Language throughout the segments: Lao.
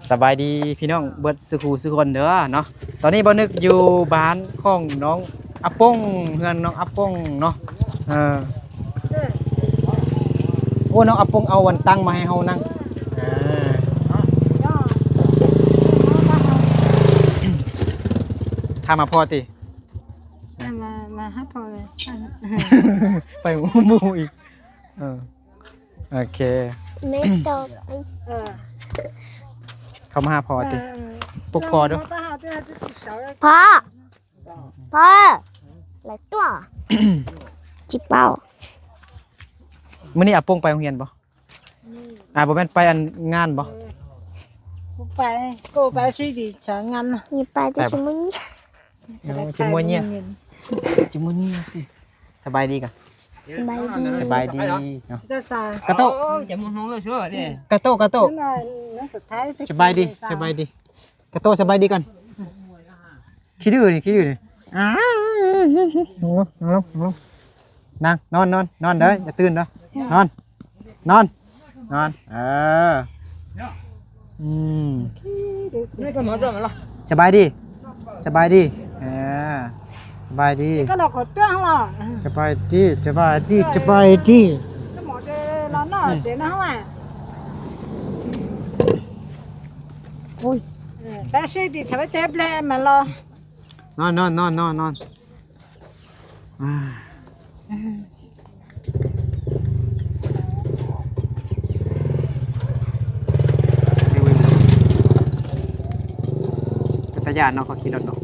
ສະບາຍດີພີ່ນ້ອງເບິດສູ່ຄູ່ສູ່ຄົນເດີເນາະ. ຕອນນີ້ບ່າວນຶກຢູ່ບ້ານຂອງນ້ອງອາປົງ ເຮືອນນ້ອງອາປົງເນາະ. ເອີ ໂອ້ ນ້ອງອາປົງເອົາອັນຕັ່ງມາໃຫ້ເຮົານັ່ງ. ເອີ ຖາມຫາພໍ່ຕິ. ມາ ມາຫາພໍ່ເລີຍ ໄປໝູ່ອີກ. ເອີ ໂອເຄ ເມຕອບ ເອີ ເຂົ້າມາຫາພໍ່ຕິ. ເອີ ປຸກພໍ່ດູ. ພໍ່ ພໍ່ ຫຼາຍຕົວ ຈິເປົາ. ມື້ນີ້ອາປົງໄປໂຮງຮຽນບໍ່? ອ່າ ບໍ່ແມ່ນໄປອັນງານບໍ່? ເອີ ບໍ່ໄປ ກໍໄປຊິດີສາງານນະ. ນີ້ໄປແຕ່ຊິມື້ນີ້ ໂອ້ ຈະມົວເຍຍ ຈະມົວເຍຍຕິ. ສະບາຍດີກະ ສະບາຍດີ ສະບາຍດີເນາະ. ກະໂຕະ ໂອ້ ຈະມົວເຍຍ ກະໂຕະ ກະໂຕະ. ສະບາຍດີ ສະບາຍດີ ກະໂຕະ ສະບາຍດີກ່ອນ. ຂີ້ດື້ນີ້ ຂີ້ດື້ນີ້ ນັ່ງລົງ ນັ່ງລົງ ນັ່ງລົງ ນັ່ງ ນອນ ນອນ ນອນເດີ ຢ່າຕື່ນເດີ ນອນ ນອນ ນອນ. ເອີ ອືມ ສະບາຍດີ ສະບາຍດີ ເອີ ສະບາຍດີ ສະບາຍດີ ສະບາຍດີ ສະບາຍດີ. ໂອ້ຍ ນອນ ນອນ ນອນ ນອນ ນອນ. ອ່າ ເປັນຕາຢ້ານເນາະ ເຂົາຂີ່ລົດເນາະ.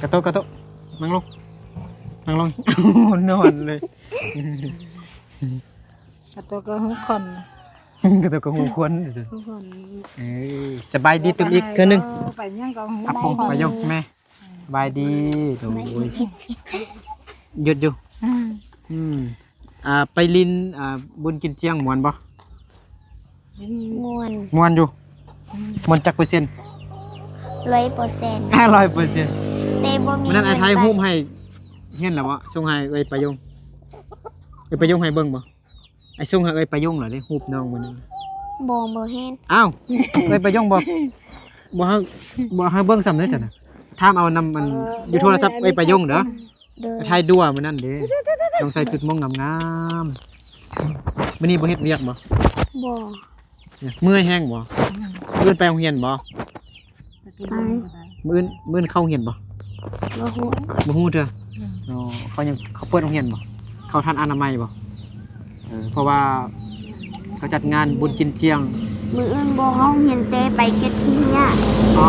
ກະໂຕະ ກະໂຕະ ນັ່ງລົງ ນັ່ງລົງ. ໂອ້ ນອນເລີຍ. ກະໂຕະກະຫູຄົນ ກະໂຕະກະຫູຄົນ ຫູຄົນ. ເອີ ສະບາຍດີຕຸມອີກເທື່ອໜຶ່ງ. ອາປົງ ປາຍົງ ແມ່ ສະບາຍດີ. ໂອ້ຍ ຢຸດຢູ່. ອືມ ອ່າ ໄປຫຼິ້ນ ອ່າ ບຸນກິນຈຽງມ່ວນບໍ່? ມ່ວນ ມ່ວນຢູ່. ອືມ ມ່ວນຈັກເປີເຊັນ? ຮ້ອຍເປີເຊັນ ຮ້ອຍເປີເຊັນ. ແຕ່ບໍ່ມີ ມື້ນັ້ນອ້າຍຖ່າຍຮູບໃຫ້ເຫັນແລ້ວບໍ່? ສົ່ງໃຫ້ເອື້ອຍປາຍົງ ເອື້ອຍປາຍົງໃຫ້ເບິ່ງບໍ່? ອ້າຍສົ່ງໃຫ້ເອື້ອຍປາຍົງແລ້ວເດ້ ຮູບນ້ອງມື້ນັ້ນ. ບໍ່ ບໍ່ເຫັນ. ອ້າວ ເອື້ອຍປາຍົງບໍ່ ບໍ່ໃຫ້ ບໍ່ໃຫ້ເບິ່ງຊ້ຳເດ້ຊັ້ນນະ. ຖາມເອົານຳ ອັນ ເອີ ຢູ່ໂທລະສັບເອື້ອຍປາຍົງເດີ. ໂດຍ ຖ່າຍດັວມື້ນັ້ນເດ້ ຕ້ອງໃສ່ຊຸດມົ້ງງາມໆ. ມື້ນີ້ບໍ່ເຮັດວຽກບໍ່? ບໍ່. ເມື່ອຍແຮງບໍ່? ອືມ ມື້ອື່ນໄປໂຮງຮຽນບໍ່? ໄປ. ມື້ອື່ນ ມື້ອື່ນເຂົ້າໂຮງຮຽນບໍ່? ບໍ່ຮູ້ ບໍ່ຮູ້ເທື່ອ. ອືມ ອໍ ເຂົາຍັງ ເຂົາເປີດໂຮງຮຽນບໍ່? ເຂົ້າທັນອະນາໄມບໍ່? ເອີ ເພາະວ່າເຂົາຈັດງານບຸນກິນຈຽງ. ມື້ອື່ນບໍ່ເຂົ້າໂຮງຮຽນ ແຕ່ໄປເກັບຂີ້ເຫຍື້ອ. ອໍ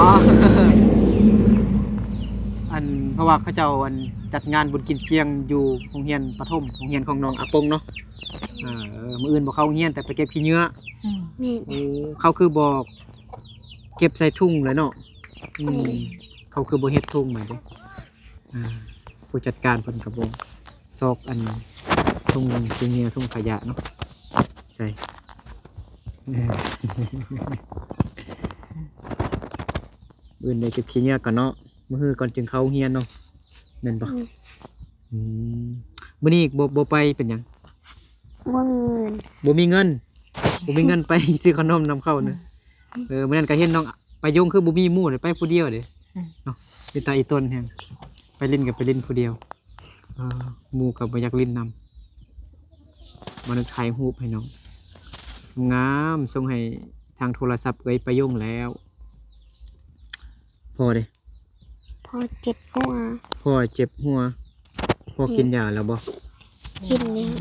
ອັນ ເພາະວ່າເຂົາເຈົ້າ ອັນ ຈັດງານບຸນກິນຈຽງຢູ່ໂຮງຮຽນປະຖົມ ໂຮງຮຽນຂອງນ້ອງອາປົງເນາະ. ເອີ ມື້ອື່ນບໍ່ເຂົ້າໂຮງຮຽນ ແຕ່ໄປເກັບຂີ້ເຫຍື້ອ. ອືມ ແມ່ນ. ໂອ້ ເຂົາຄືບໍ່ເກັບໃສ່ຖົງເລີຍເນາະ? ອືມ ແມ່ນ. ເຂົາຄືບໍ່ເຮັດຖົງມາເດ້. ອ່າ ຜູ້ຈັດການເພິ່ນກໍບໍ່ຊອກອັນຖົງຂີ້ເຫຍື້ອຖົງຂະຫຍະເນາະ ໃສ່. ເອີ ມື້ອື່ນໄດ້ເກັບຂີ້ເຫຍື້ອກ່ອນເນາະ ມື້ຮືກ່ອນຈຶ່ງເຂົ້າໂຮງຮຽນເນາະ ແມ່ນບໍ່? ອືມ ອືມ ມື້ນີ້ບໍ່ ບໍ່ໄປເປັນຫຍັງ? ບໍ່ມີເງິນ ບໍ່ມີເງິນ ບໍ່ມີເງິນໄປຊື້ຂະໜົມນຳເຂົານະ. ເອີ ມື້ນັ້ນກໍເຫັນນ້ອງປາຍົງຄືບໍ່ມີໝູ່ເດ້ ໄປຜູ້ດຽວເດ້. ອືມ ເນາະ ເປັນຕາອີຕົນແຮງ ໄປຫຼິ້ນກໍໄປຫຼິ້ນຜູ້ດຽວ. ເອີ ໝູ່ກໍບໍ່ຢາກຫຼິ້ນນຳ. ມານຶກຖ່າຍຮູບໃຫ້ນ້ອງງາມ ສົ່ງໃຫ້ທາງໂທລະສັບເອື້ອຍປາຍົງແລ້ວ. ພໍ່ເດ້? ພໍ່ເຈັບຫົວ. ພໍ່ເຈັບຫົວ. ພໍ່ກິນຢາແລ້ວບໍ່? ກິນແລ້ວ.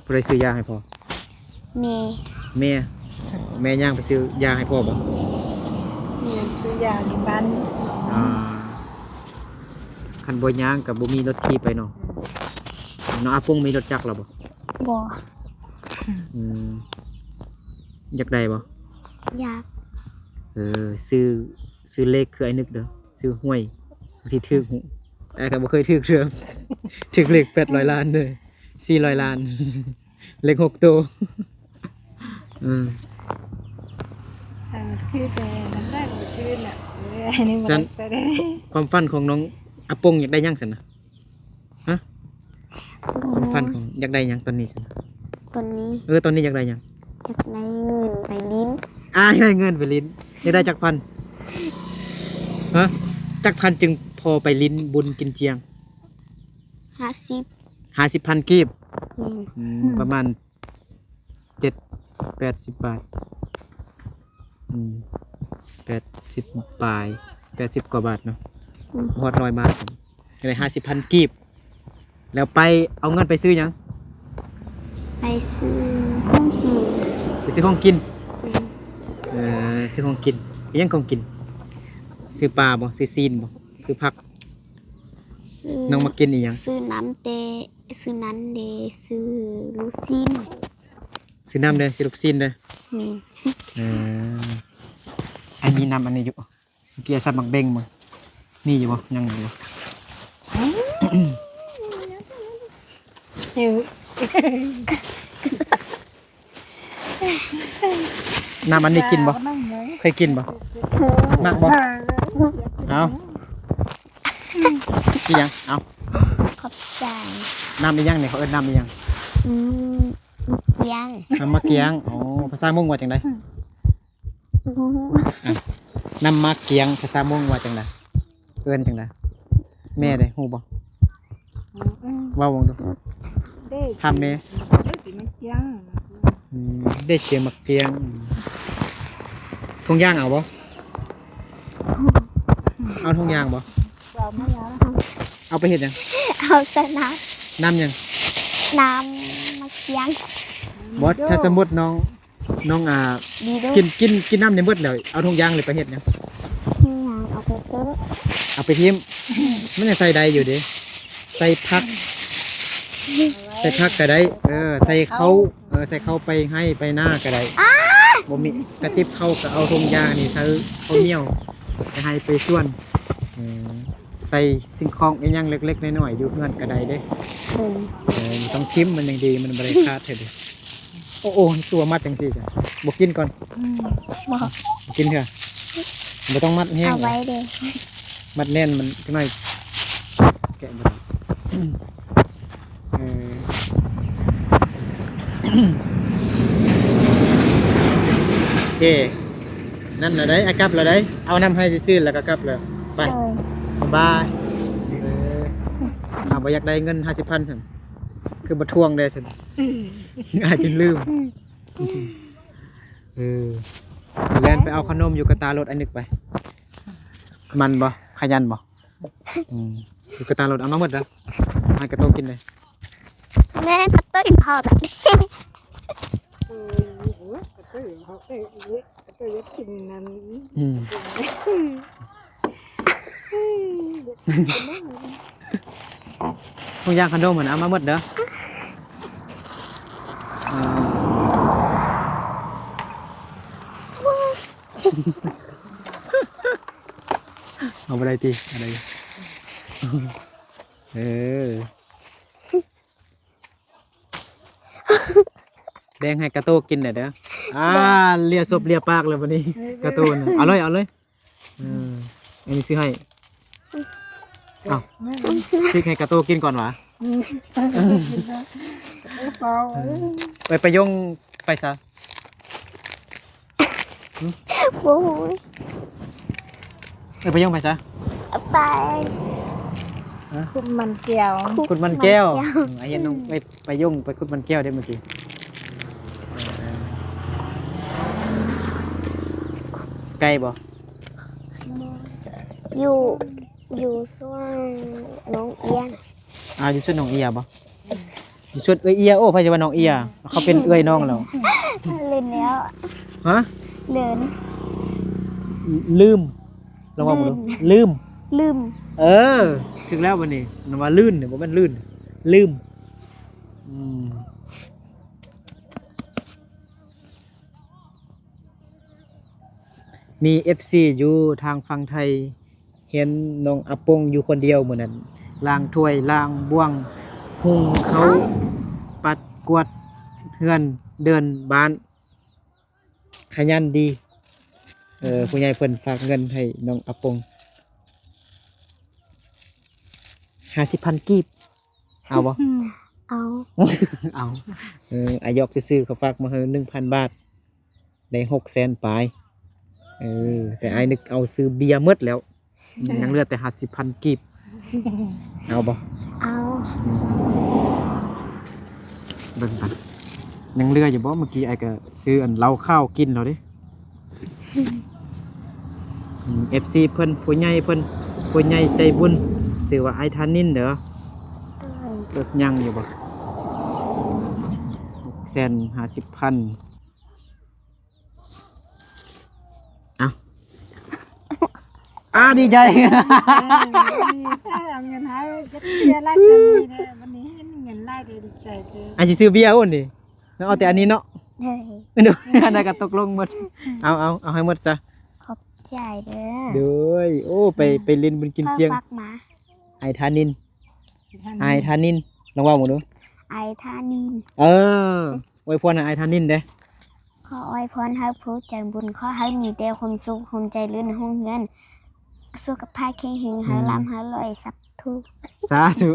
ຜູ້ໃດຊື້ຢາໃຫ້ພໍ່? ແມ່. ແມ່ ແມ່ຍ່າງໄປຊື້ຢາໃຫ້ພໍ່ບໍ່? ແມ່ຊື້ຢາຢູ່ບ້ານ. ອ່າ ຄັນບໍ່ຍ່າງກໍບໍ່ມີລົດຂີ່ໄປເນາະ. ນ້ອງອາປົງມີລົດຈັກແລ້ວບໍ່? ບໍ່. ອືມ ຢາກໄດ້ບໍ່? ຢາກ. ເອີ ຊື້ ຊື້ເລກຄືອ້າຍນຶກເດີ ຊື້ຫວຍ ທີ່ຖືກຫວຍ ອ້າຍກໍບໍ່ເຄີຍຖືກເທື່ອ ຖືກເລກແປດຮ້ອຍລ້ານເດີ ສີ່ຮ້ອຍລ້ານ ເລກຫົກໂຕ. ອືມ ເອີ ຖືກແຕ່ມັນໄດ້ບໍ່ຄືນນະ. ເອີ ອັນນີ້ບໍ່ໄດ້ໃຊ້ເດ້. ຄວາມຝັນຂອງນ້ອງອາປົງຢາກໄດ້ຫຍັງຊັ້ນນະ? ຮະ? ຄ ຄວາມຝັນຂອງ ຢາກໄດ້ຫຍັງຕອນນີ້ຊັ້ນ? ຕອນນີ້ ເອີ ຕອນນີ້ຢາກໄດ້ຫຍັງ? ຢາກໄດ້ເງິນໄປຫຼິ້ນ. ອ່າ ຢາກໄດ້ເງິນໄປຫຼິ້ນ. ຢາກໄດ້ຈັກພັນ? ຮະ? ຈັກພັນຈຶ່ງພໍໄປຫຼິ້ນບຸນກິນຈຽງ? ຫ້າສິບ ຫ້າສິບພັນກີບ. ແມ່ນ. ອືມ ປະມານ ເຈັດ ແປດສິບບາດ. ອືມ ແປດສິບປາຍ ແປດສິບກວ່າບາດເນາະ. ອືມ ຮອດຮ້ອຍບາດ. ກໍໄດ້ຫ້າສິບພັນກີບ. ແລ້ວໄປເອົາເງິນໄປຊື້ຫຍັງ? ໄປຊື້ຂອງກິນ. ໄປຊື້ຂອງກິນ? ແມ່ນ. ເອີ ຊື້ຂອງກິນ. ອີຫຍັງຂອງກິນ? ຊື້ປາບໍ່? ຊື້ຊີ້ນບໍ່? ຊື້ຜັກ? ຊື້ ນ້ອງມັກກິນອີຫຍັງ? ຊື້ນ້ຳແດ່ ຊື້ນັ້ນແດ່ ຊື້ລູກຊີ້ນ. ຊື້ນ້ຳເດີ ຊື້ລູກຊີ້ນເດີ. ແມ່ນ. ເອີ ອ້າຍມີນ້ຳອັນນີ້ຢູ່ ເມື່ອກີ້ອ້າຍສັບໝາກເບັງເບິ່ງ ມີຢູ່ບໍ່? ຍັງຢູ່ບໍ່? ເອີ ນ້ຳອັນນີ້ກິນບໍ່? ເຄີຍກິນບໍ່? ມັກບໍ່? ເອົາ ອີຫຍັງ? ເອົາ ຂອບໃຈ. ນ້ຳອີຫຍັງນີ້? ເຂົາເອີ້ນນ້ຳອີຫຍັງ? ອືມ ໝາກກຽງ. ນ້ຳໝາກກຽງ. ອໍ ພາສາມົ້ງວ່າຈັ່ງໃດ? ອືມ ອ່ະ ນ້ຳໝາກກຽງພາສາມົ້ງວ່າຈັ່ງໃດ? ເອີ້ນຈັ່ງໃດ? ແມ່ເດ້ ຮູ້ບໍ່? ອືມ ເວົ້າເບິ່ງດູ. ເດ ຖາມແມ່. ເດຊິໝາກກຽງ. ອືມ ເດຊິໝາກກຽງ. ຖົງຢາງເອົາບໍ່? ເອົາຖົງຢາງບໍ່? ເອົາມາແລ້ວ. ເອົາໄປເຮັດຫຍັງ? ເອົາໃສ່ນ້ຳ. ນ້ຳຫຍັງ? ນ້ຳໝາກກຽງ. ບໍ່ ຖ້າສົມມຸດນ້ອງ ນ້ອງ ອ່າ ດີເດີ ກິນ ກິນ ກິນນ້ຳນີ້ໝົດແລ້ວ ເອົາຖົງຢາງນີ້ໄປເຮັດຫຍັງ? ຖົງຢາງເອົາໄປຖິ້ມ. ເອົາໄປຖິ້ມ? ມັນຍັງໃສ່ໄດ້ຢູ່ເດ້. ໃສ່ຜັກ ໃສ່ຜັກກໍໄດ້. ເອີ ໃສ່ເຂົ້າ ເອີ ໃສ່ເຂົ້າໄປໄຮ່ໄປນາກໍໄດ້. ບໍ່ມີກະຕິບເຂົ້າກໍເອົາຖົງຢາງນີ້ໃສ່ເຂົ້າໜຽວໄປໄຮ່ໄປສວນ. ເອີ ໃສ່ສິ່ງຂອງອີຫຍັງເລັກໆນ້ອຍໆຢູ່ເຮືອນກໍໄດ້ເດ້. ເອີ ເອີ ຕ້ອງຖິ້ມ ມັນຍັງດີ ມັນບໍ່ໄດ້ຂາດເທື່ອເດ້. ໂອ້ ໂອ້ ຕົວມັດຈັ່ງຊີ້ຈ້ະ ບໍ່ກິນກ່ອນ? ອືມ ບໍ່ ບໍ່ກິນເທື່ອ. ບໍ່ຕ້ອງມັດແຮງ ເອົາໄວ້ເດ້ ມັດແໜ້ນ ມັນຈັກໜ້ອຍແກະບໍ່ໄດ້. ເອີ ໂອເຄ ນັ້ນລະໄດ໋ ອາ ກັບລະໄດ໋ ເອົານ້ຳໃຫ້ຊື່ໆ ແລ້ວກໍກັບແລ້ວ ໄປ ໂດຍ ບາຍບາຍ. ເອີ ເອົາ ບໍ່ຢາກໄດ້ເງິນຫ້າສິບພັນຊັ້ນ ຄືບໍ່ທວງແດ່ຊັ້ນ ອາ ຈົນລືມ. ເອີ ແລ່ນໄປເອົາຂະໜົມຢູ່ກະຕາລົດ ໄອ້ນຶກໄປ. ມັນບໍ່ ຂະຫຍັນບໍ່? ອືມ ຢູ່ກະຕາລົດ ເອົາມາໝົດເດີ ໃຫ້ກະໂຕກິນເລີຍ. ແມ່ ກະໂຕກິນເຂົ້າແບບນີ້. ເອີ ໂອ້ຍ ກະໂຕກິນເຂົ້າ ເອີ ກະໂຕຢາກກິນນັ້ນ. ອືມ ທຸກຢ່າງຂະໜົມຫັ້ນ ເອົາມາໝົດເດີ. ເອີ ເອົາບໍ່ໄດ້ຕິ ເອົາໄດ້ຢູ່. ເອີ ແບ່ງໃຫ້ກາໂຕກິນແດ່ເດີ. ອ່າ ເລຍສົບເລຍປາກແລ້ວບັດນີ້ ກາໂຕນະ. ເອົາເລີຍ ເອົາເລີຍ. ເອີ ອັນນີ້ຊື້ໃຫ້. ເອົ້າ ຊື້ໃຫ້ກາໂຕກິນກ່ອນຫວາ? ເອີ ໄປ ໄປຍົງໄປຊະ? ບໍ່ຮູ້. ເອີ ໄປຍົງໄປຊະ? ໄປ ຫະ? ຂຸດມັນແກ້ວ. ຂຸດມັນແກ້ວ. ອືມ ໄອ້ເຫັນນ້ອງໄປ ໄປຍົງໄປຂຸດມັນແກ້ວເດ້ມື້ກີ້. ເອີ ໄກບໍ່? ຢູ່ ຢູ່ສວນໜອງເອຍ. ອ່າ ຢູ່ສວນໜອງເອຍບໍ່? ຢູ່ສວນເອື້ອຍເອຍ. ໂອ້ ໃຜຊິວ່າໜອງເອຍ ເຂົາເປັນເອື້ອຍນ້ອງແລ້ວ. ລືມແລ້ວ. ຫະ? ລືມ ລືມ. ລອງເວົ້າເບິ່ງດູ. ລືມ ລືມ ລືມ. ເອີ ຖືກແລ້ວບັດນີ້. ມັນວ່າລື່ນ ບໍ່ແມ່ນລື່ນ ລືມ. ອືມ ມີເອັຟຊີຢູ່ທາງຝັ່ງໄທ ເຫັນນ້ອງອາປົງຢູ່ຄົນດຽວມື້ນັ້ນ ລ້າງຖ້ວຍລ້າງບ່ວງ ຫຸງເຂົ້າ ປັດກວາດເຮືອນເດີ່ນບ້ານ ຂະຫຍັນດີ. ເອີ ຜູ້ໃຫຍ່ເພິ່ນຝາກເງິນໃຫ້ນ້ອງອາປົງ ຫ້າສິບພັນກີບ. ເອົາບໍ່? ອືມ ເອົາ ເອົາ ເອີ ອາຍອກຊື່ໆ ເຂົາຝາກມາໃຫ້ໜຶ່ງພັນບາດ ໄດ້ຫົກແສນປາຍ. ເອີ ແຕ່ອ້າຍນຶກເອົາຊື້ເບຍໝົດແລ້ວ ຍັງເຫຼືອແຕ່ຫ້າສິບພັນກີບ. ເອົາບໍ່? ເອົາ. ເບິ່ງກັນ ຍັງເຫຼືອຢູ່ບໍ່? ເມື່ອກີ້ອ້າຍກໍຊື້ອັນເຫຼົ້າຂາວກິນແລ້ວເດ້. ອືມ ເອັຟຊີເພິ່ນ ຜູ້ໃຫຍ່ເພິ່ນ ຜູ້ໃຫຍ່ໃຈບຸນ ຊື່ວ່າອ້າຍທານິນເດີ. ໂດຍ. ເອີ ຍັງຢູ່ບໍ່? ຫົກແສນຫ້າສິບພັນ. ເອົ້າ ອາ ດີໃຈ ເອີ ເອົາເງິນໃຫ້ຈັກເທື່ອຫຼາຍສ່ຳນີ້ເດີ. ບັດນີ້ເຫັນເງິນຫຼາຍເດີ ດີໃຈເດີ. ອາ ຊິຊື້ເບຍໂອນນີ້ ເອົາແຕ່ອັນນີ້ເນາະ. ໂດຍ. ໂດຍ ອັນນັ້ນກໍຕົກລົງໝົດ. ເອົາ ເອົາ ເອົາໃຫ້ໝົດຊະ. ຂອບໃຈເດີ. ໂດຍ. ໂອ້ ໄປ ອືມ ໄປຫຼິ້ນບຸນກິນຈຽງ ຝາກມາ ອ້າຍທານິນ. ອ້າຍທານິນ ລອງເວົ້າເບິ່ງດູ. ອ້າຍທານິນ. ເອີ ອວຍພອນໃຫ້ອ້າຍທານິນເດ້. ຂໍອວຍພອນໃຫ້ຜູ້ໃຈບຸນ ຂໍໃຫ້ມີແຕ່ຄວາມສຸກ ຄວາມຈະເລີນ ໃນໂຮງເຮືອນ ສຸຂະພາບແຂງແຮງ ໃຫ້ ອືມ ລ່ຳໃຫ້ລວຍ ສາທຸ ສາທຸ.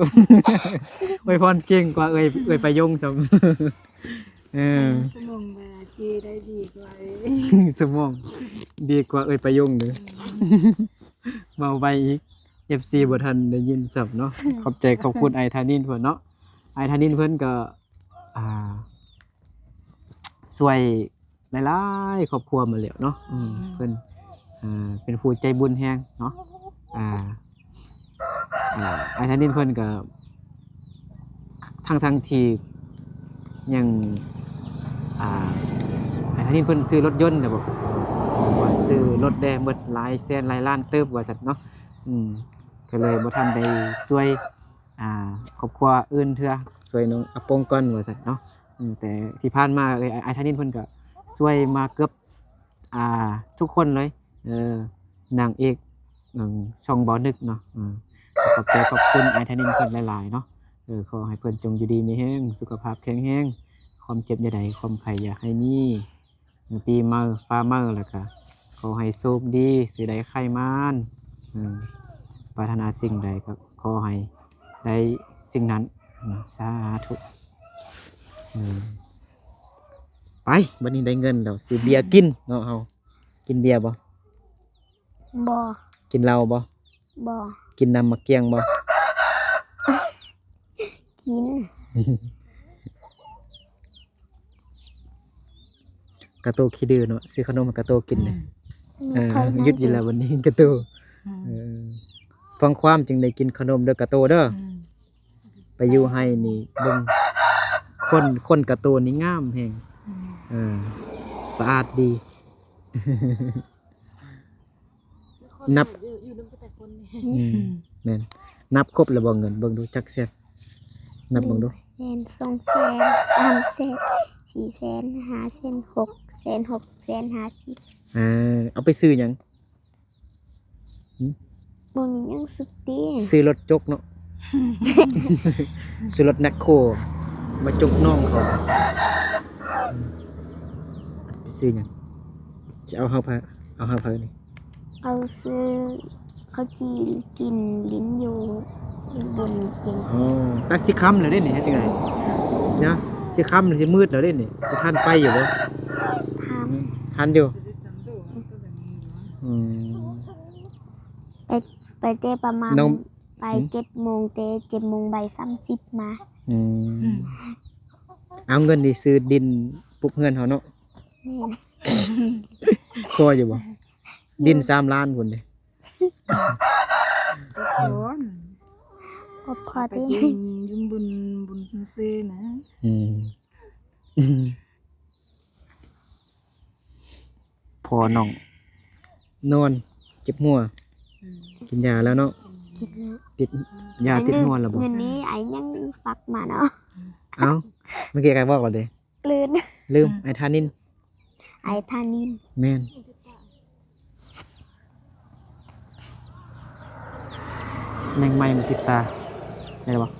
ອວຍພອນເກັ່ງກວ່າເອື້ອຍ ເອື້ອຍປາຍົງຊ້ຳ. ເອີ ສະໝອງວ່າເຈໄດ້ດີກວ່າ ສະໝອງດີກວ່າເອື້ອຍປາຍົງເດີ. ເວົ້າໄວອີກ ເອັຟຊີບໍ່ທັນໄດ້ຍິນຊ້ຳເນາະ. ຂອບໃຈຂອບຄຸນອ້າຍທານິນເພິ່ນເນາະ. ອ້າຍທານິນເພິ່ນກໍ ອ່າ ຊ່ວຍຫຼາຍໆຄອບຄົວມາແລ້ວເນາະ. ອືມ ເພິ່ນ ອ່າ ເປັນຜູ້ໃຈບຸນແຮງເນາະ. ອ່າ ອ່າ ອ້າຍທານິນເພິ່ນກໍ ທັງໆທີ່ຍັງ ອ່າ ອ້າຍທານິນເພິ່ນຊື້ລົດຍົນແລ້ວບໍ່ ວ່າຊື້ລົດແດ່ ໝົດຫຼາຍແສນຫຼາຍລ້ານເຕີບວ່າຊັ້ນເນາະ. ອືມ ກໍເລີຍບໍ່ທັນໄດ້ຊ່ວຍ ອ່າ ຄອບຄົວອື່ນເທື່ອ ຊ່ວຍນ້ອງອາປົງກ່ອນວ່າຊັ້ນເນາະ. ອືມ ແຕ່ທີ່ຜ່ານມາ ເອີ ອ້າຍທານິນເພິ່ນກໍຊ່ວຍມາເກືອບ ອ່າ ທຸກຄົນເລີຍ. ເອີ ນາງເອກ ເອີ ຊ່ອງບໍ່ນຶກເນາະ. ເອີ ຂອບໃຈຂອບຄຸນອ້າຍທານິນເພິ່ນຫຼາຍໆເນາະ. ເອີ ຂໍໃຫ້ເພິ່ນຈົ່ງຢູ່ດີມີແຮງ ສຸຂະພາບແຂງແຮງ ຄວາມເຈັບຢ່າໄດ້ ຄວາມໄຂ້ຢ່າໃຫ້ມີ. ເອີ ປີໃໝ່ຟ້າໃໝ່ ແລ້ວກະຂໍໃຫ້ໂຊກດີ ຊິໄດ້ໄຂມານ. ເອີ ປາດຖະໜາສິ່ງໃດກໍຂໍໃຫ້ໄດ້ສິ່ງນັ້ນເນາະ. ສາທຸ. ເອີ ໄປ ບັດນີ້ໄດ້ເງິນແລ້ວ ຊື້ເບຍກິນເນາະເຮົາ. ກິນເບຍບໍ່? ບໍ່. ກິນເຫຼົ້າບໍ່? ບໍ່. ກິນນ້ຳໝາກກ້ຽງບໍ່? ກິນ. ກາໂຕຂີ້ດື້ເນາະ ຊື້ຂະໜົມໃຫ້ກາໂຕກິນເດ້. ອືມ ເອີ ຢຸດຢູ່ແລ້ວບັດນີ້ກາໂຕ. ອືມ ເອີ ຟັງຄວາມຈຶ່ງໄດ້ກິນຂະໜົມເດີກາໂຕເດີ. ອືມ ໄປຢູ່ໄຮ່ນີ້ເບິ່ງ ຂົນ ຂົນກາໂຕນີ້ງາມແຮງ. ອືມ ເອີ ສະອາດດີ. ນັບ ຢູ່ນຳແຕ່ຄົນ. ອືມ ແມ່ນ. ນັບຄົບແລ້ວບໍ່ເງິນ? ເບິ່ງດູຈັກແສນ ນັບເບິ່ງດູ. ໜຶ່ງແສນ ສອງແສນ ສາມແສນ ສີ່ແສນ ຫ້າແສນ ຫົກແສນ ຫົກແສນຫ້າສິບ. ເອີ ເອົາໄປຊື້ຫຍັງ? ຫຶ? ບໍ່ມີຫຍັງຊື້ຕິ ຊື້ລົດຈົກເນາະ. ຊື້ລົດແມັກໂຄມາຈົກນ້ອງເຂົາ. ໄປຊື້ຫຍັງ? ຈະເອົາເຮົາພາ ເອົາເຮົາພານີ້ ເອົາຊື້ເຂົ້າຈີ່ກິນຫຼິ້ນຢູ່ ຢູ່ບົນເຈັງ. ອໍ ແລ້ວຊິຄ່ຳແລ້ວເດ້ນີ້ ເຮັດຈັ່ງໃດ? ນະ ຊິຄ່ຳຊິມືດແລ້ວເດ້ນີ້ ຊິທັນໄປຢູ່ບໍ່? ທັນ. ອືມ ທັນຢູ່. ອືມ ໄປ ໄປແຕ່ປະມານ ໄປ ຫຶ? ເຈັດໂມງ ແຕ່ເຈັດໂມງບ່າຍສາມສິບມາ. ອືມ ອືມ ເອົາເງິນນີ້ຊື້ດິນປຸບເຮືອນເຮົາເນາະ. ແມ່ນ. ພໍຢູ່ບໍ່? ດິນສາມລ້ານພຸ້ນເດ້. ບໍ່ພໍ ບໍ່ພໍຕິ ໄປກິນຢູ່ບຸນ ບຸນຊື່ໆນະ. ອືມ ພໍນ້ອງນອນເຈັບຫົວ. ອືມ ກິນຢາແລ້ວເນາະ. ກິນແລ້ວ. ຕິດຢາຕິດຫົວແລ້ວບໍ່? ເງິນນີ້ອ້າຍຍັງຝາກມາເນາະ. ເອົ້າ ເມື່ອກີ້ກໍບອກແລ້ວເດ້. ລືມ ລືມ. ອືມ ອ້າຍທານິນ ອ້າຍທານິນ. ແມ່ນ. ແມງໄມ້ມັນຕິດຕາ ໄດ້ແລ້ວບໍ່?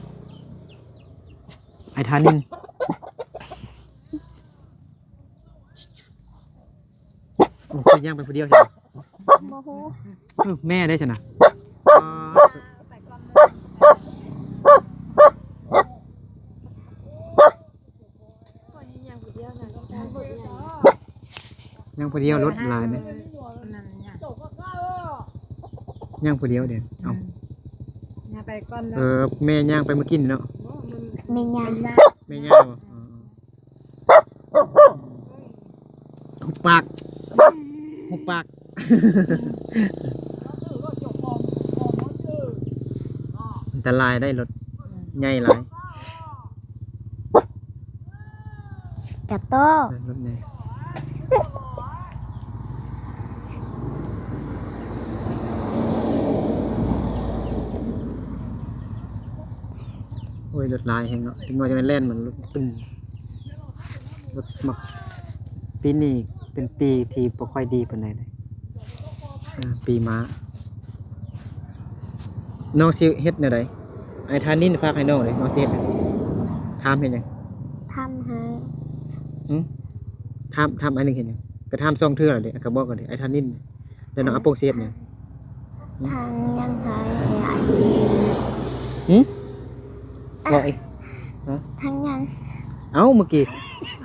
ອ້າຍທານິນ. ໂອ້ ຄືຍ່າງໄປຜູ້ດຽວຊັ້ນ? ບໍ່ຮູ້. ເອີ ແມ່ໄດ້ຊັ້ນນະ? ອໍ ໄປກ່ອນເລີຍ. ຜູ້ດຽວລົດຫຼາຍເດ້. ຍັງຜູ້ດຽວເດ້. ເອົ້າ ຍ່າງໄປກ່ອນເນາະ. ເອີ ແມ່ຍ່າງໄປມື້ກີ້ນີ້ເນາະ. ແມ່ຍ່າງ ແມ່ຍ່າງບໍ່? ເອີ ເອີ ຫຸບປາກ ຫຸບປາກ. ອັນຕະລາຍໄດ໋ ລົດໃຫຍ່ຫຼາຍ. ກະໂຕ ລົດໃຫຍ່. ໂອ້ຍ ລົດຫຼາຍແຮງເນາະ. ເດັກນ້ອຍຈັ່ງໄດ້ແລ່ນມັນລົດຕຶ້ມ. ລົດມັກ ປີນີ້ເປັນປີທີ່ບໍ່ຄ່ອຍດີປານໃດເດ້. ອ່າ ປີມ້າ. ນ້ອງຊິເຮັດແນວໃດ? ອ້າຍທານິນຝາກໃຫ້ນ້ອງເດ້. ນ້ອງຊິເຮັດຫຍັງ? ຖາມເຮັດຫຍັງ? ຖາມໃຫ້. ຫຶ? ຖາມ ຖາມອ້າຍໜຶ່ງເຮັດຫຍັງ? ກະຖາມສອງເທື່ອແລ້ວເດ້. ກະບອກກັນເດ້ ອ້າຍທານິນ. ແລ້ວນ້ອງອາປົງຊິເຮັດຫຍັງ? ຖາມຫຍັງໃຫ້ອ້າຍ? ຫຶ? ເວົ້າອີກ. ຮະ? ຖາມຫຍັງ? ເອົ້າ ມື້ກີ້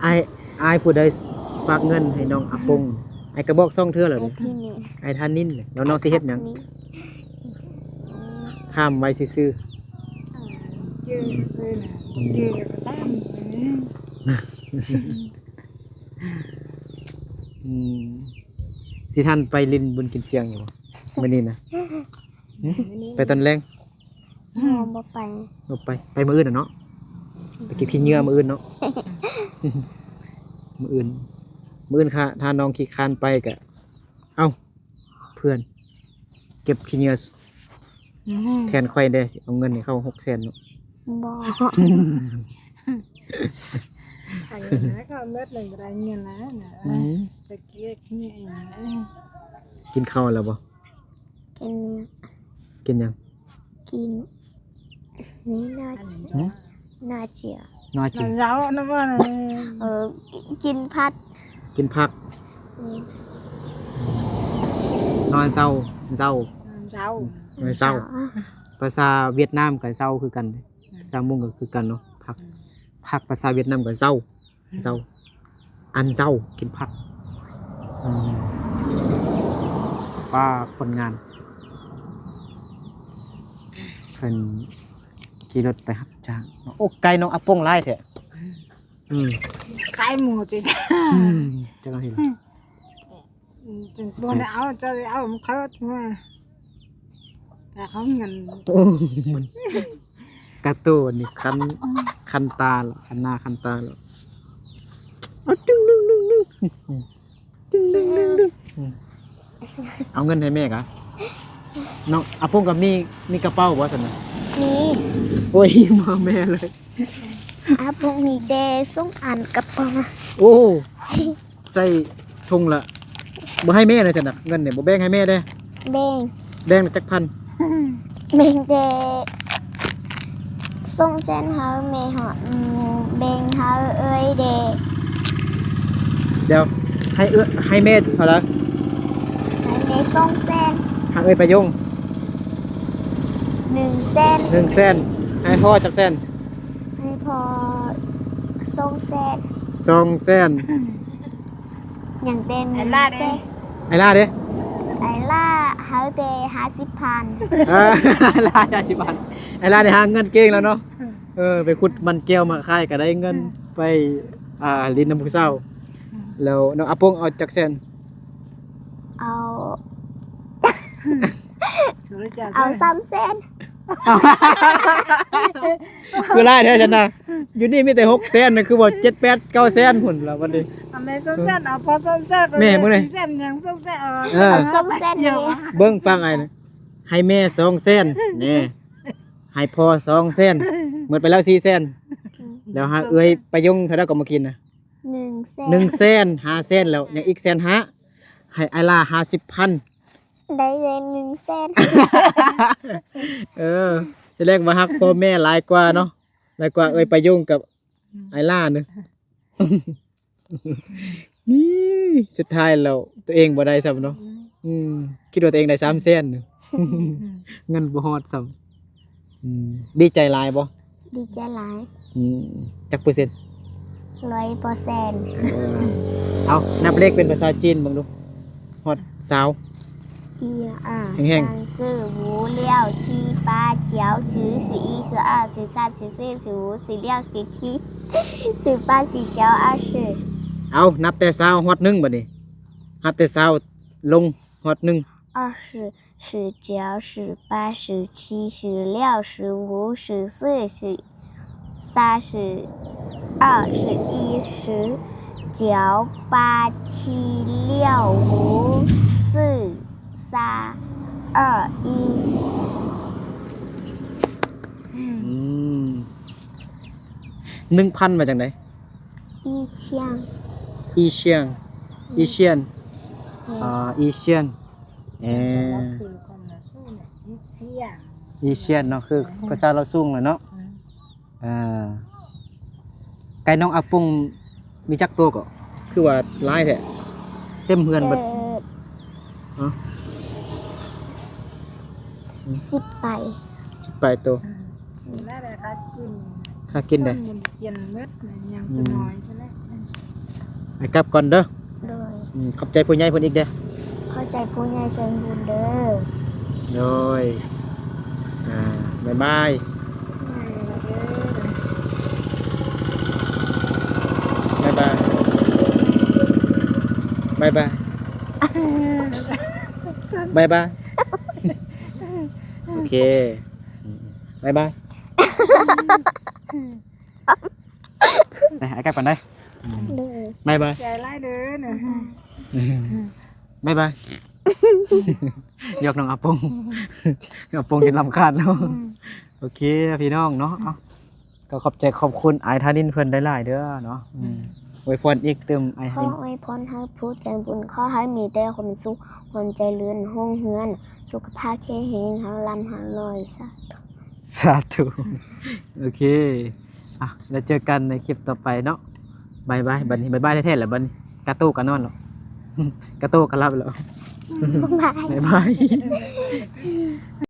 ອ້າຍ ອ້າຍຜູ້ໃດຝາກເງິນໃຫ້ນ້ອງອາປົງ? ອ້າຍກະບອກສອງເທື່ອແລ້ວເດ້. ອ້າຍທານິນ. ແລ້ວນ້ອງຊິເຮັດຫຍັງ? ຖາມໄວ້ຊື່ໆ. ຈື່ຊື່ໆນະ. ອືມ ຈື່ກະຕາມ. ອືມ ຊິທັນໄປຫຼິ້ນບຸນກິນຈຽງຢູ່ບໍ່ມື້ນີ້ນະ? ຫຶ? ໄປຕອນແລງ? ບໍ່ ບໍ່ໄປ. ບໍ່ໄປ. ໄປມື້ອື່ນນະເນາະ. ໄປເກັບຂີ້ເຫຍື້ອມື້ອື່ນເນາະ. ມື້ອື່ນ ມື້ອື່ນ ຖ້າ ຖ້ານ້ອງຂີ້ຄ້ານໄປກະ ເອົ້າ ເພື່ອນ ເກັບຂີ້ເຫຍື້ອ ອືມ ແທນຂ້ອຍແດ່ ຊິເອົາເງິນໃຫ້ເຂົາຫົກແສນເນາະ. ບໍ່ ອັນນີ້ນະ ເຂົາເໝິດເລີຍ ບໍ່ໄດ້ເງິນແລ້ວນະ. ອືມ ໄປເກັບຂີ້ເຫຍື້ອ. ກິນເຂົ້າແລ້ວບໍ່? ກິນ ກິນຫຍັງ? ກິນ ນີ້ໜໍ່ ຫຶ? ໜໍ່ເຈ້ຍ. ໜໍ່ເຈ້ຍ. ໜໍ່ເຈົ້ານະບໍ່? ເອີ ກິນຜັກ. ກິນຜັກ. ແມ່ນ. ໜໍ່ເຈົ້າ ເຈົ້າ. ໜໍ່ເຈົ້າ. ໜໍ່ເຈົ້າ. ພາສາຫວຽດນາມກະເຈົ້າຄືກັນ. ພາສາມົ້ງກະຄືກັນເນາະ. ຜັກ ຜັກພາສາຫວຽດນາມກະເຈົ້າ. ເຈົ້າ ອັນເຈົ້າກິນຜັກ. ອືມ ປ້າຄົນງານ ເພິ່ນຂີ່ລົດໄປຮັບຈ້າງ. ໂອ້ ໄກ່ນ້ອງອາປົງຫຼາຍແທ້. ອືມ ຂາຍໝູຈິ. ອືມ ຈັກເອົາເຫັນ. ອືມ ບໍ່ໄດ້ເອົາ ເຈົ້າໄດ້ເອົາ ມັນເຂົາມາ ແຕ່ເຂົາເງິນ. ໂອ້ ມັນກະໂຕນີ້ຄັນ ອືມ ຄັນຕາລະ ຄັນໜ້າຄັນຕາລະ. ເອົາ ດຶງ ດຶງ ດຶງ ດຶງ ດຶງ ດຶງ ດຶງ ອືມ ເອົາເງິນໃຫ້ແມ່ກະ. ນ້ອງອາປົງກະມີ ມີກະເປົາບໍ່ຊັ້ນນະ? ມີ. ໂອ້ຍ ບໍ່ແມ່ເລີຍ. ອາປົງມີແຕ່ສອງອັນກະເປົາ. ໂອ້ ໃສ່ຖົງລະ ບໍ່ໃຫ້ແມ່ເລີຍຊັ້ນນະ. ເງິນນີ້ບໍ່ແບ່ງໃຫ້ແມ່ເດ້. ແບ່ງ. ແບ່ງຈັກພັນ? ແບ່ງແຕ່ສອງແສນໃຫ້ແມ່ເຮົາ ອືມ ແບ່ງໃຫ້ເອື້ອຍເດ້. ດຽວ ໃຫ້ເອື້ອຍ ໃຫ້ແມ່ເທົ່າໃດ? ໃຫ້ແມ່ສອງແສນ. ໃຫ້ເອື້ອຍປະຍົງ? ໜຶ່ງແສນ. ໜຶ່ງແສນ. ໃຫ້ພໍ່ຈັກແສນ? ໃຫ້ພໍ່ສອງແສນ. ສອງແສນ. ຍັງແຕ່ໜຶ່ງແສນ. ໄອລາເດ້? ໄອລາເດ້? ໄອລາໃຫ້ແຕ່ຫ້າສິບພັນ. ເອີ ໄອລາຫ້າສິບພັນ. ໄອລານີ້ຫາເງິນເກັ່ງແລ້ວເນາະ. ເອີ ໄປຂຸດມັນແກ້ວມາຂາຍກະໄດ້ເງິນ ອືມ ໄປ ອ່າ ຫຼິ້ນນຳຜູ້ສາວ. ອືມ ແລ້ວນ້ອງອາປົງເອົາຈັກແສນ? ເອົາ ເອົາສາມແສນ. ຄືຫຼາຍແທ້ຊັ້ນນະ. ຢູ່ນີ້ມີແຕ່ຫົກແສນນະ ຄືວ່າເຈັດແປດເກົ້າແສນພຸ້ນລະບັດນີ້. ເອົາແມ່ສອງແສນ ເອົາພໍ່ສອງແສນ. ແມ່ມື້ນີ້ສີ່ແສນຫຍັງ ສອງແສນ ເອີ ເອົາສອງແສນ. ເບິ່ງຟັງອ້າຍນະ ໃຫ້ແມ່ສອງແສນ ແນ່ ໃຫ້ພໍ່ສອງແສນ ໝົດໄປແລ້ວສີ່ແສນ. ອືມ ແລ້ວຫາເອື້ອຍປະຍົງເທົ່າໃດກະມື້ກີ້ນະ? ໜຶ່ງແສນ. ໜຶ່ງແສນ ຫ້າແສນແລ້ວ ຍັງອີກແສນຫ້າ. ໃຫ້ໄອລາຫ້າສິບພັນ. ໄດ້ແຕ່ໜຶ່ງແສນ. ເອີ ສະແດງວ່າຮັກພໍ່ແມ່ຫຼາຍກວ່າເນາະ ຫຼາຍກວ່າເອື້ອຍປະຍົງກັບ ອືມ ໄອລາເນາະ. ນີ້ ສຸດທ້າຍແລ້ວຕົວເອງບໍ່ໄດ້ຊ້ຳເນາະ. ອືມ ອືມ ຄິດວ່າຕົວເອງໄດ້ສາມແສນ. ອືມ ເງິນບໍ່ຮອດຊ້ຳ. ອືມ ດີໃຈຫຼາຍບໍ່? ດີໃຈຫຼາຍ. ອືມ ຈັກເປີເຊັນ? ຮ້ອຍເປີເຊັນ. ເອີ ເອົາ ນັບເລກເປັນພາສາຈີນເບິ່ງດູ ຮອດຊາວ. 一二三四五六七八九十十一十二十三十四十五十六十七十八十九二十. ເອົາ ນັບແຕ່ຊາວຮອດໜຶ່ງບັດນີ້ ນັບແຕ່ຊາວລົງຮອດໜຶ່ງ. 二十、十九、十八、十七、十六、十五、十四、十三、十二、十一、十九、八、七、六、五、四、三、二、一. ອືມ ໜຶ່ງພັນວ່າຈັ່ງໃດ? 一千. 一千. 一千. ອືມ ອ່າ 一千. ເອີ 一千ເນາະ ຄືພາສາລາວສູງແຫຼະເນາະ. ອືມ ອ່າ ໄກ່ນ້ອງອາປົງມີຈັກໂຕກໍ ຄືວ່າຫຼາຍແທ້ ເຕັມເຮືອນເບິດ? ເອີ ຮະ? ສິບປາຍ. ສິບປາຍໂຕ. ອືມ ນັ້ນແຫຼະ ຫາກິນ ຫາກິນໄດ້ ຄົນມັນກິນໝົດ ຍັງ ອືມ ນ້ອຍຊັ້ນແຫຼະ. ອືມ ໄປກັບກ່ອນເດີ. ໂດຍ. ອືມ ຂອບໃຈຜູ້ໃຫຍ່ເພິ່ນອີກເດີ. ຂອບໃຈຜູ້ໃຫຍ່ໃຈບຸນເດີ. ໂດຍ. ອ່າ ບາຍບາຍ. ບາຍບາຍ. ບາຍບາຍ. ບາຍບາຍ. ໂອເຄ ບາຍບາຍ. ໄປ ອ້າຍກັບກ່ອນເດີ. ໂດຍ. ບາຍບາຍ. ໃຈຫຼາຍເດີນະ. ບາຍບາຍ. ຢອກນ້ອງອາປົງ ອາປົງຈົນລຳຄານແລ້ວ. ອືມ ໂອເຄພີ່ນ້ອງເນາະ. ເອົາ ກໍຂອບໃຈຂອບຄຸນອ້າຍທານິນເພິ່ນຫຼາຍໆເດີເນາະ. ອືມ ອວຍພອນອີກຕື່ມອ້າຍທານິນ. ຂໍອວຍພອນໃຫ້ຜູ້ໃຈບຸນ ຂໍໃຫ້ມີແຕ່ຄວາມສຸກ ຄວາມຈະເລີນຮຸ່ງເຮືອງ ສຸຂະພາບແຂງແຮງ ຮັ່ງລຳຮັ່ງລວຍ ສາທຸ. ສາທຸ. ໂອເຄ ອ່ະ ແລ້ວເຈີກັນໃນຄລິບຕໍ່ໄປເນາະ. ບາຍບາຍ. ບັດນີ້ບາຍບາຍແທ້ໆແລ້ວ ບັດນີ້ກາໂຕກໍນອນແລ້ວ ກາໂຕກໍຫຼັບແລ້ວ. ບາຍບາຍ. ບາຍບາຍ.